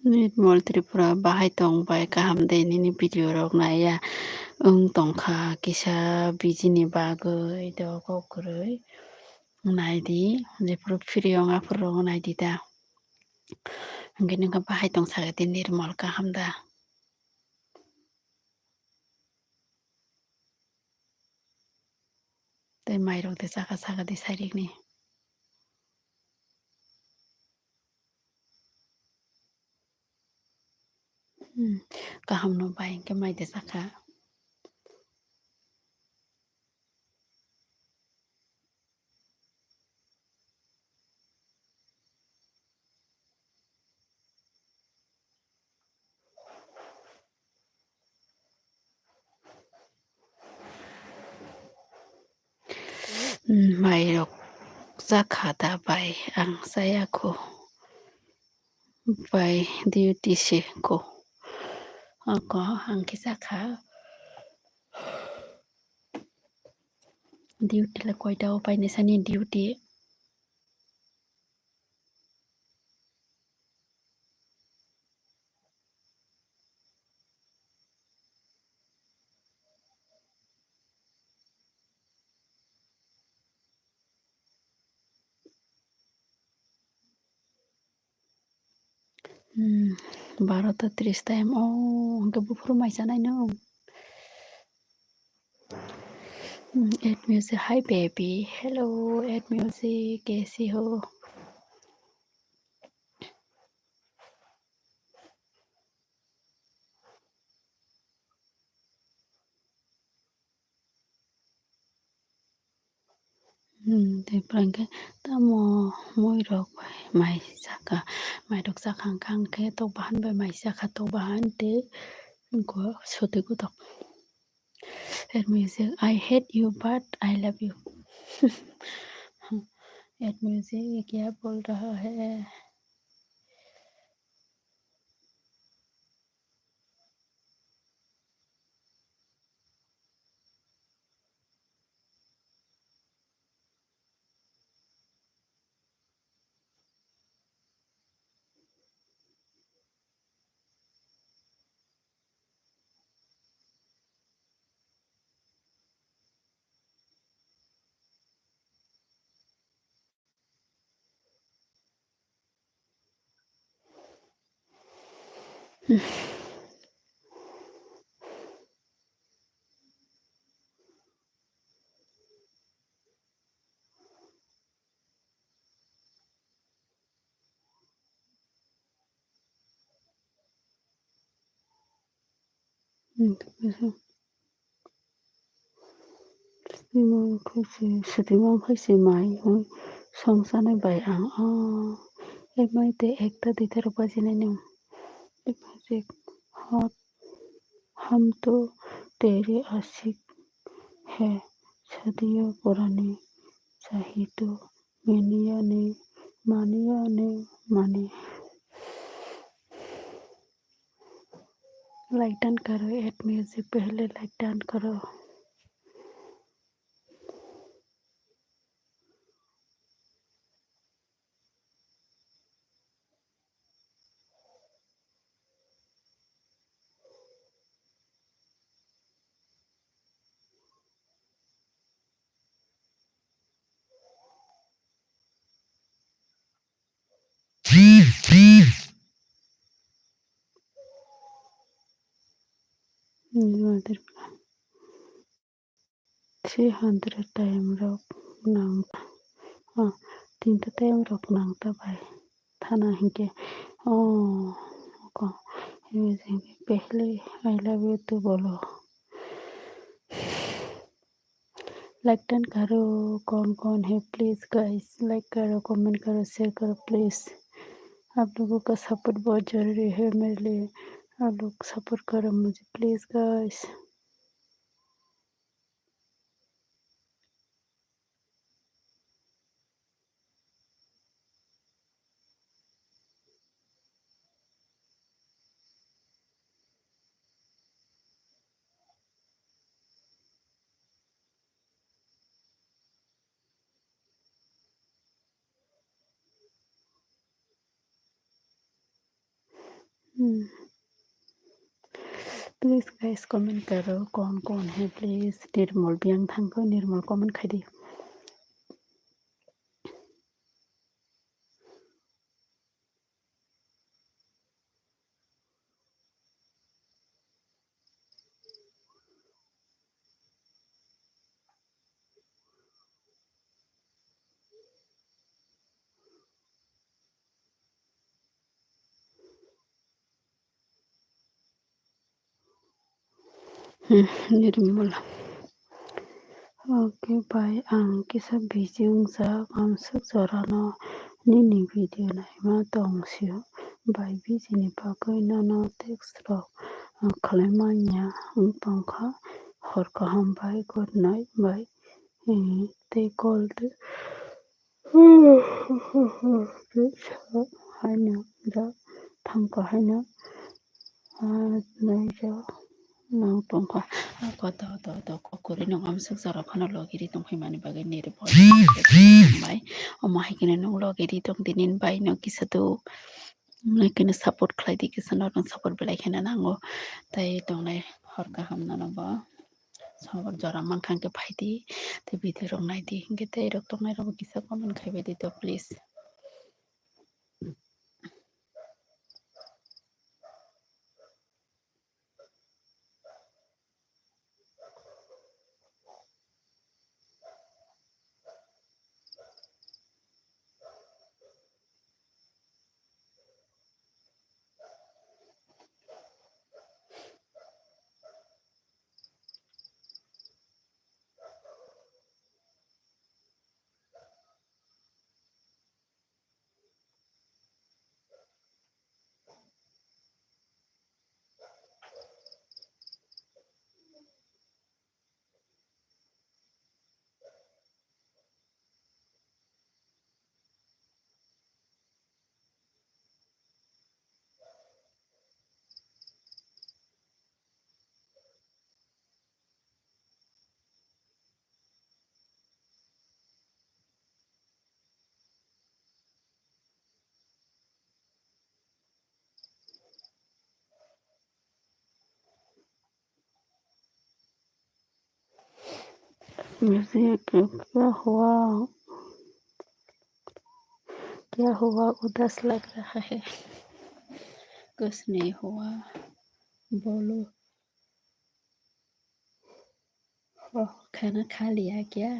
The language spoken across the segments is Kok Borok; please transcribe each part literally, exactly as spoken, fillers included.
Nirmal Tripura, bahai tong bai, kaham de nini video rok naiya wng tongkha kisa busy ni bagwi, do kok kwrwi naidi, jephuru free wng aphuru naidi da. Hwnkhe nokha bahai tong sakha di Nirmal, kaham da? Tei mairok de chakha sakha di sairikni. Hmm, kaham no bai hwnkhe mai de chakha. Hmm, mairok chakha da bai, ang chaya kho. Bai duty se kho. Ako ang khe chakha. Duty le koita o paini sani duty? Hmm, barota tris time. Oh, hwnkhe buphuru mai chanai no. Hmm, add music. Hi, baby. Hello, add music. Kaisi ho? Hmm, tei pura hwnkhe tamo muirok bai mai chakha, mairok chakha hwnkhe, ang khe tok bahan bai mai chakha, tok bahan tei sotwi kotok. Add music, I hate you but I love you. Add music, ये क्या बोल रहा है? Swtwima wngkha se, swtwima wngkha se mai wng song chanai bai ang o. Ek mai tei ekta duita rok bajinai nung. Hot, ham to tere ashik hai, shadiya purani chahi to, maniya nahi, maniya nahi, mani. Like done करो, add music पहले like done करो। Three hundred time rok nang, ah, tinta time rok nang ta bai thana hinkhe, oh, ko, pehle I love you to bolo. Like done करो, कौन कौन है, please guys, like करो, comment करो, share करो, please। आप लोगों का support बहुत ज़रूरी है मेरे लिए। आप लोग support करो मुझे, please guys। Hmm. Please guys, comment karo, kon kon hai, please. Nirmal biyang thangkho, Nirmal comment khai di. Hmm, Nirmal. Okay, bai, ang kisa busy wngjak, ang swk jorano nini video naima tong sio, bai, busy ni bagwi nono text rok, ah, khlai manya wng tongkha. Hor kaham bai, good night bai, hmm, tei call de. Haino da thangkha haino, ah, naija nang tongkha. Ah, koto, to, to, kokori nung amsuk jora phano logiri tongphai mani bagwi Nirmal bai. Omo hai kheno nung logiri tong di, nini bai no kisa do. Nung keno support khlai di, kisa norok support belai kheno nango. Tai tongnai hor kaham nono bo. Sabor jora mankha hwnkhe phaidi, tei video rok naidi, hwnkhe tei rok tongnai rok bo kisa comment khaibai di to, please. Music, क्या हुआ? क्या हुआ? उदास लग रहा है। कुछ नहीं हुआ। बोलो। ओह, खाना खा लिया क्या?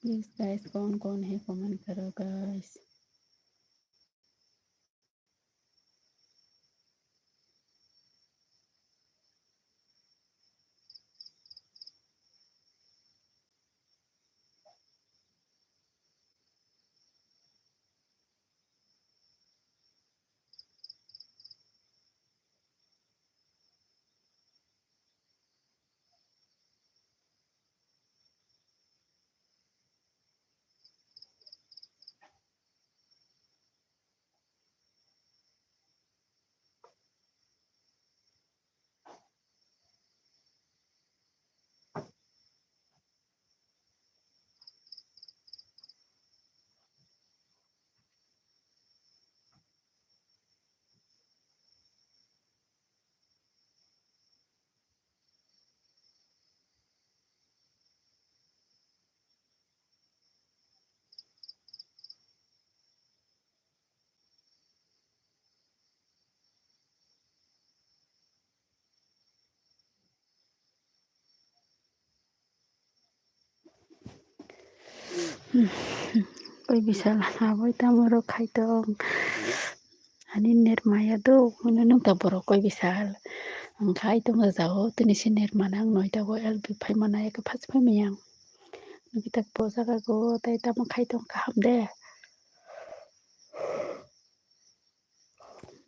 Please guys, कौन कौन है comment करो guys। Koi bisa lana bai tamo rok khai tong. Ani net maya do, hwnwi nukta borok koi bisa. Ang khai tong jagao, tini se net mana ang noita go L B phai mana, eke phas phai maya ang. Nukita bo jaga go, tai tamo khai tong kaham de.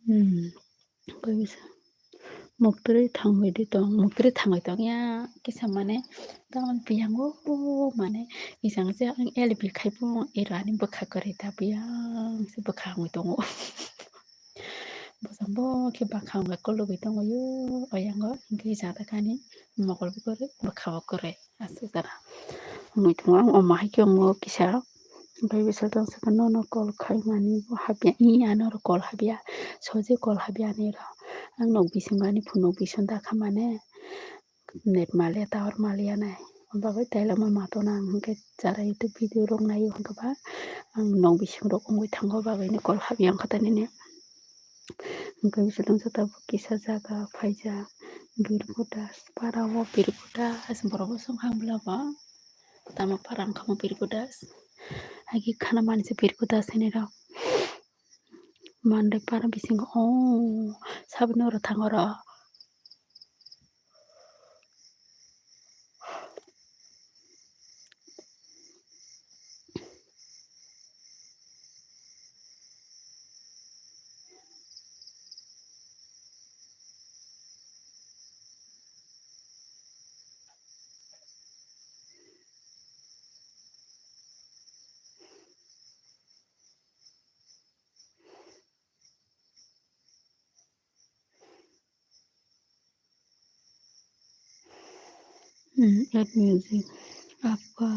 Hmm. Koi bisa. Muktwrwi thangwi di tong, muktwrwi thangwi tong ya kisa mane tamoni biyango mane isang se ang L B khai bo ero ani bwkha kwrwi ta biyang se bwkha wngwi tongo. Bwsang bo khe bwkha wngwi kologwi tongo yo oyango hwnkhe jata kani mokol bo kwrwi bwkha bo kwrwi aswk jora wngwi tongo. Ang omo hai khe wngo kisa. Bai bisa tong saka nono call khaimani bo habya, i ano ro call habya, soje call habya ani ro. Ang nok bisingo ani phone nok bising da khamane net maliya, tower maliya nai. Bagwi tailama matona ang hwnkhe chara YouTube video rok naio hwnkhe ba ang nok bising rok wngwi thango bagwi ni call habya wngkha tani ni. Hwnkhe bisa tong saka tabuk kisa jaga phaijak Birgo Das para o Birgo Das borok bo song kha bwla bo. Tamo para wngkha mo Birgo Das. Agi khana manse Birgo Das hinwi rok. Mandai para bisingo o saboni oro thango oro. Hmm, add music. आपका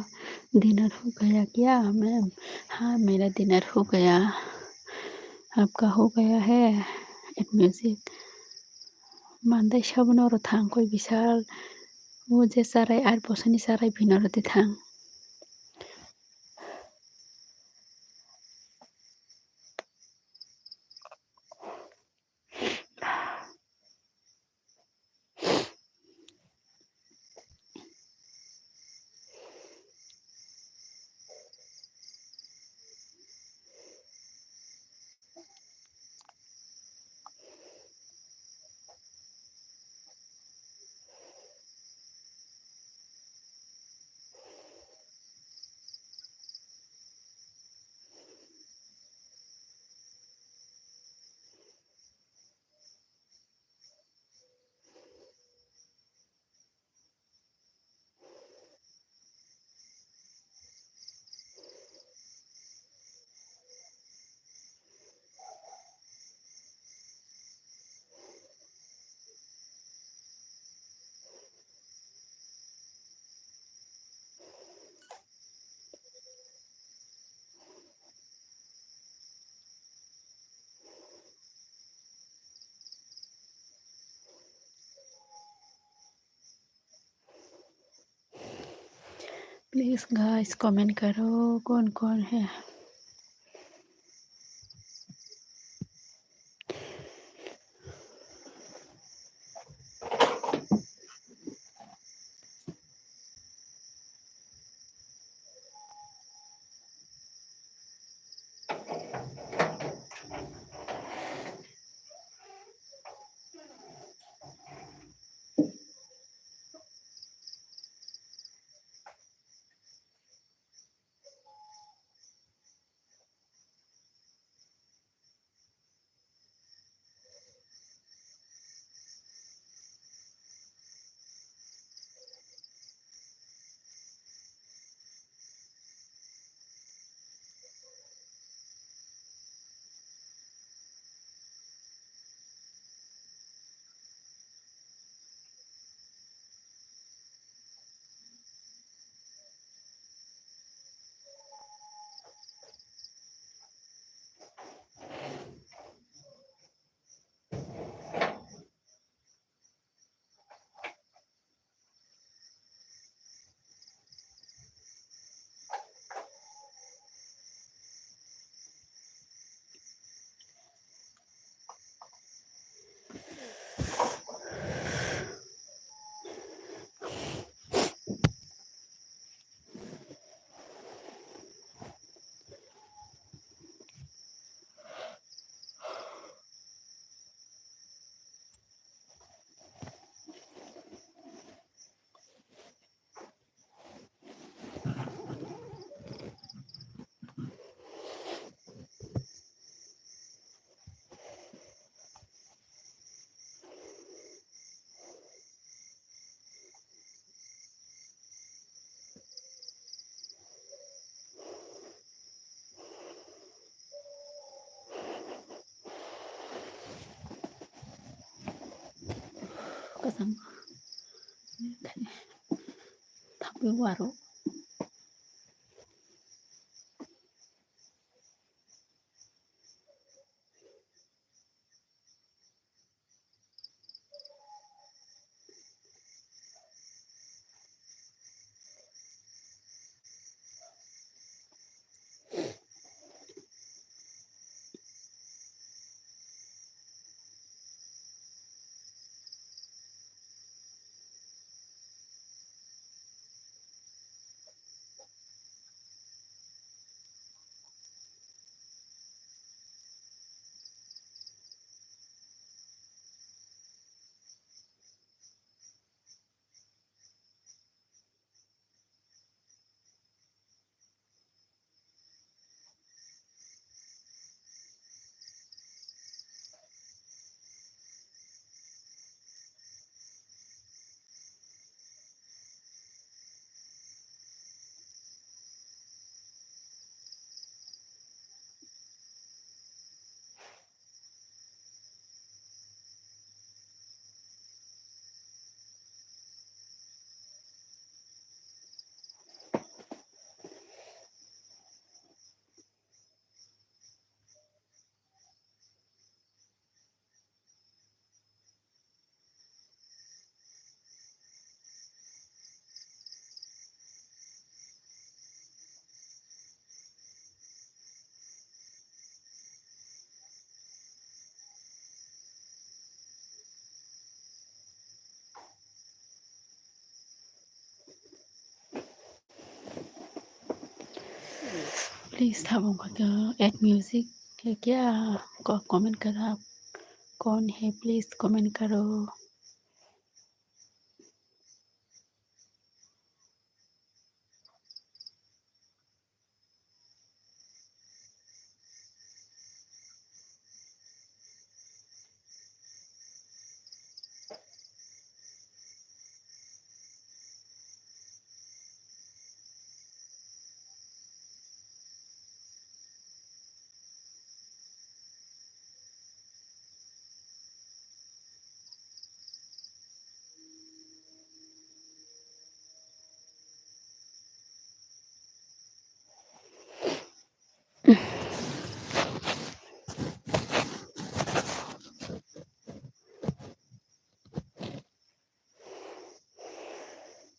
डिनर हो गया क्या, मैम? हाँ, मेरा डिनर हो गया। आपका हो गया है? Add music. Mandai saboni oro thang koi bisal. O je charai, aat bosoni charai bini oro de thang. Please guys, comment करो कौन कौन है। Thangwi waro. Please, tabuk khe add music khe kya ko comment kara kon hai, please comment karo.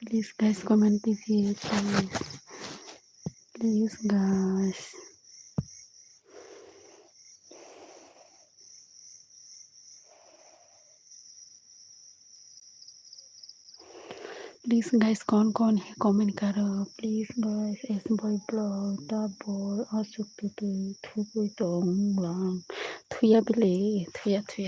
Please guys, comment diji, please. Please guys. Please guys, kon kon hai comment karo. Please guys, S Boy Vlog, Dabor, Asuk Tutu, Thugui Tong Lang, Thuya Bile, Thuya Thuya.